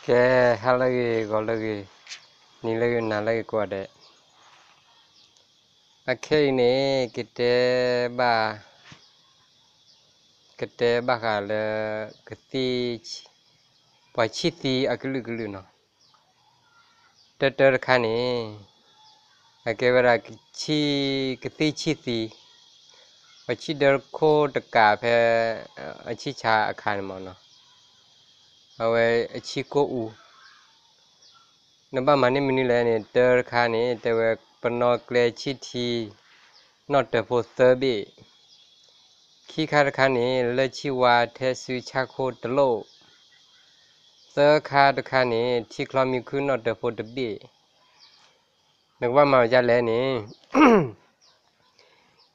ကဲ, ဟါလၢအဂ့ၤ, ဂီၤလၢအဂ့ၤ, နံၤလၢအဂ့ၤ, နၤလၢအဂ့ၤကိးဂၤဒဲး. အခဲအံၤန့ၣ် ကတဲဘၣ်, ကတဲဘၣ်ဃးလၢ ကသံၣ်, ပှၤဆံၣ်သံအကလုာ်ကလုာ်နီၤ. တၢတၢတခါန့ၣ် အကဲဝဲဒၣ် ကသံၣ်ဆံၣ်သံ, ပှၤဆံၣ်ဒၢခိၣ်တကးဖဲ အဆံၣ်ဆါအခါန့ၣ်မ့ၢ်နီၤ, အဝဲအဆံၣ်ကိၣ်အူ. နဘၣ်မၤန့ၢ်မနုၤလဲၣ်န့ၣ် တၢတခါန့ၣ် တဲဝဲ ပနီၣ်ကျဲဆံၣ်ထံ နီၣ်တၢၤဖိသၢဘ့ၣ်, ခံခါတခါန့ၣ် လၢၢ်ဆံၣ်ဝါထဲစုဆၣ်ခိၣ်တလိၣ်, သၢခါတခါန့ၣ် ထံချီမံခုၣ်နီၣ်တၢၤဖိတဘ့ၣ်. နကဘၣ်မၤဒ်လဲၣ်န့ၣ်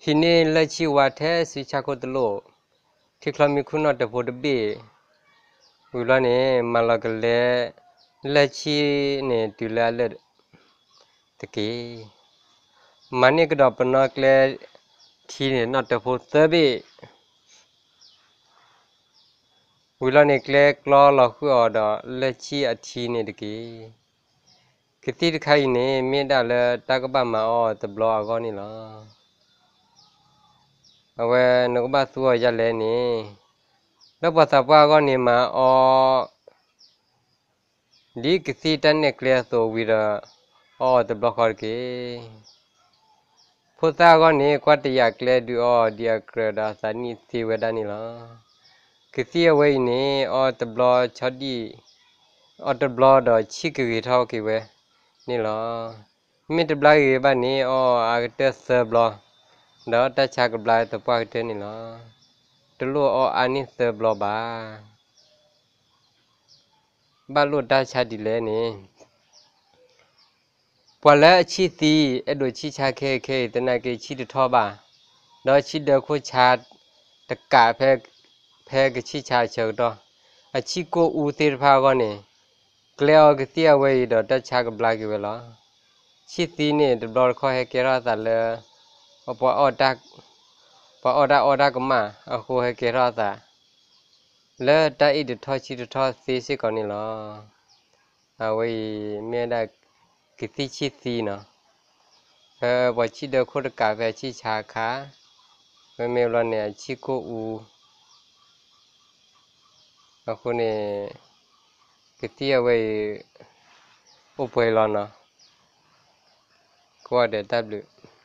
ဟံးန့ၢ်လၢၢ်ဆံၣ်ဝါထဲစုဆၣ်ခိၣ်တလိၣ်, ထံချီမံခုၣ်နီၣ်တၢၤဖိတဘ့ၣ်, ဝံၤဘျီန့ၣ် မၤလီၤကလဲ လၢၢ်ဆံၣ်န့ၣ်တုၤလၢအလၢၢ်တက့ၢ်. မၤန့ၢ်ကဒီးပနီၣ်ကျဲထံန့ၣ် နီၣ်တၢၤဖိသၢဘ့ၣ်, ဝံၤလီၤန့ၣ် ကျဲကျီလီၤဃုာ်အီၤဒီးလၢၢ်ဆံၣ်အထံန့ၣ်တက့ၢ်. ကသံၣ်တခါအံၤန့ၣ် မ့ၢ်ဒၣ်လၢတၢ်ကဘၣ်မၤအီၣ်အီၤတဘျီအဂီၢ်န့ၣ်လီၤ. အဝဲနကဘၣ်သူအီၤဒ်လဲၣ်န့ၣ် လၢပှၤသးပှၢ်အဂီၢ်န့ၣ် မၤအီၣ် ဒ်ကသံၣ်တၢ်နဲၣ်ကျဲအသိးဝံၤဒီး အီၣ်အီၤတဘျီဃီတက့ၢ်. ဖိသၣ်အဂီၢ်န့ၣ် ကွၢ်တယာ်ကျဲဒုးအီၣ်အီၤ ဒ်အကြၢးဒီးအသးနံၣ်သ့ဝဲဒၣ်န့ၣ်လီၤ. ကသံၣ်အဝဲအံၤန့ၣ် အီၣ်တဘျီဆီဒံၣ်, အီၣ်တဘျီဒီးဆံၣ်ကဂ့ၤထီၣ်က့ၤဝဲန့ၣ်လီၤ. မ့ၢ်တဘျါဂ့ၤဘၣ်န့ၣ် အီၣ်အါကတၢၢ်သၢဘျီ, ဒီးတၢ်ဆါကဘျါသပှၢ်ကတၢၢ်န့ၣ်လီၤ. တလိၣ်အီၣ်အါန့ၢ်သၢဘျီဘၣ်. ဘၣ်လိၣ်တၢ်ဆါဒ်လဲၣ်န့ၣ် ပှၤလၢအဆံၣ်သံ အဲၣ်ဒိးဆံၣ်ဆါခဲအံၤခဲအံၤ သနာ်က့ဆံၣ်တထီၣ်ဘၣ်, ဒီးဆံၣ်ဒၢခိၣ်ဆါတကးဖဲ, ဖဲကဆံၣ်ဆါအဆၢကတီၢ်, အဆံၣ်ကိၣ်အူသ့ၣ်တဖၣ်အဂီၢ်န့ၣ် ကျဲအီၤကသံၣ်အဝဲအံၤဒီးတၢ်ဆါကဘျါက့ၤဝဲလီၤ. ဆံၣ်သံန့ၣ် တဘျီတခီၣ်ဟဲကဲထီၣ်အသးလၢ ပှၤအီၣ်တၢ်အီၣ်တၢ်ကမၣ်အဃိ ဟဲကဲထီၣ်အသး လၢတၢ်အ့ၣ်တထီၣ်ဆံၣ်တထီၣ်သ့စ့ၢ်ကီးန့ၣ်လီၤ. အဝဲအံၤမ့ၢ်ဝဲဒၣ် ကသံၣ်ဆံၣ်သံနီၤ, ဖဲပှၤဆံၣ်ဒၢခိၣ်တကးဖဲအဆံၣ်ဆါအခါ, ဖဲမ့ၢ်ဘျီန့ၣ်အဆံၣ်ကိၣ်အူ, အဃိန့ၣ် ကသံၣ်အဝဲအံၤ အိၣ်ပှဲၤလီၤနီၤ, ကိးဂၤဒဲးတၢ်ဘျုး